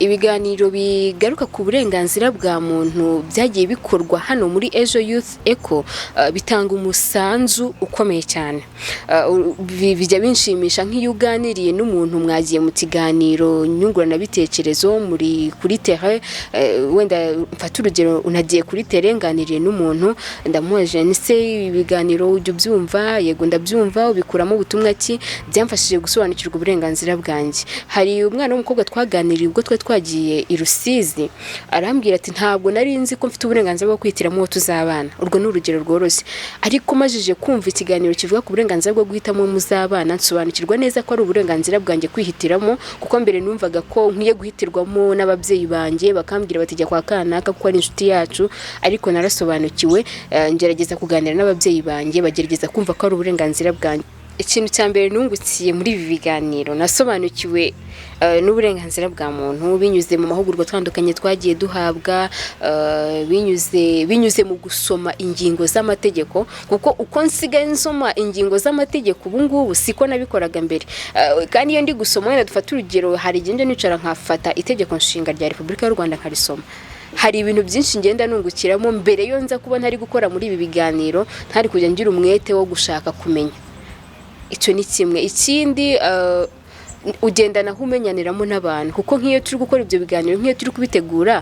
Ibiganiro bigaruka ku burenganzira bwa muntu byagiye bikorwa hano muri Ejo Youth Echo bitanga umusanzu ukomeye cyane. Bijya binshimisha nk'iyo uganiriye n'umuntu, mwagiye mu kiganiro nyunguranabitekerezo muri kuri terrain. Wenda mfate urugero, unagiye kuri terrain, nganiriye n'umuntu, ndamubajije ni: "Se ibiganiro ujya ubyumva?" "Yego, ndabyumva." "Ubikuramo ubutumwa ki?" "Byamfashije gusobanukirwa uburenganzira bwanjye." Hari umwana w'umukobwa twaganiriye ubwo twari twagiye i Rusizi, arambwira ati: "Ntabwo nari nzi ko mfite uburenganzira bwo kwihitiramo uwo tuzabana." Urwo ni urugero rworoshye, ariko majije kumva ikiganiro kivuga ku burenganzira bwo guhitamo uwo muzabana, nsobanukirwa neza ko ari uburenganzira bwanjye kwihitiramo, kuko mbere numvaga ko nkwiye guhitirwamo n'ababyeyi banjye, bakambwira bati: "Jya kwa kanaka kuko ari inshuti yacu." Ariko narasobanukiwe, ngerageza kuganira n'ababyeyi banjye, bagerageza kumva ko ari uburenganzira bwanjye. Ikintu cya mbere nungukiye muri ibi biganiro, nasobanukiwe n'uburenganzira bwa muntu binyuze mu mahugurwa atandukanye twagiye duhabwa, binyuze mu gusoma ingingo z'amategeko, kuko uko nsigaye nsoma ingingo z'amategeko ubu ngubu siko nabikoraga mbere. Kandi iyo ndi gusoma, wenda dufate urugero, hari igihe njya nicara nkafata Itegeko Nshinga rya Repubulika y'u Rwanda nkarisoma, hari ibintu byinshi ngenda nungukiramo. Mbere yo nza kuba ntari gukora muri ibi biganiro, ntari kujya ngira umwete wo gushaka kumenya. Icyo ni kimwe. Ikindi, ugendana aho umenyaniramo n'abantu, kuko nk'iyo turi gukora ibyo biganiro, nk'iyo turi kubitegura,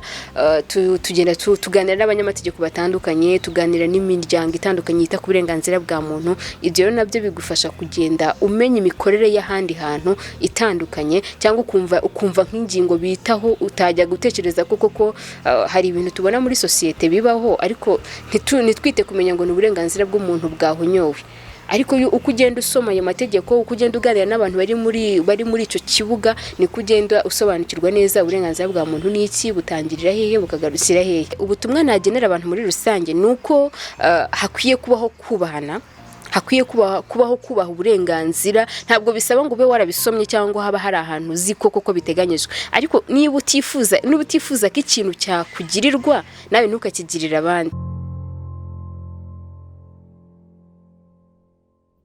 tugenda tuganira n'abanyamategeko batandukanye, tuganira n'imiryango itandukanye yita ku burenganzira bwa muntu. Ibyo rero nabyo bigufasha kugenda umenya imikorere y'ahandi hantu itandukanye, cyangwa ukumva nk'ingingo bitaho utajya gutekereza ko koko hari ibintu tubona muri sosiyete bibaho, ariko ntitwite kumenya ngo ni uburenganzira bw'umuntu bwahonyowe. Ariko uko ugenda usoma ayo mategeko, uko ugenda uganira n'abantu bari muri icyo kibuga, niko ugenda usobanukirwa neza uburenganzira bwa muntu ni iki, butangirira hehe, bukagarukira hehe. Ubutumwa nagenera abantu muri rusange ni uko hakwiye kubaho kubahana, hakwiye kubaho kubaha uburenganzira. Ntabwo bisaba ngo ube warabisomye cyangwa haba hari ahantu uzi ko koko biteganyijwe, ariko niba utifuza ko ikintu cyakugirirwa nawe, ntukakigirire abandi.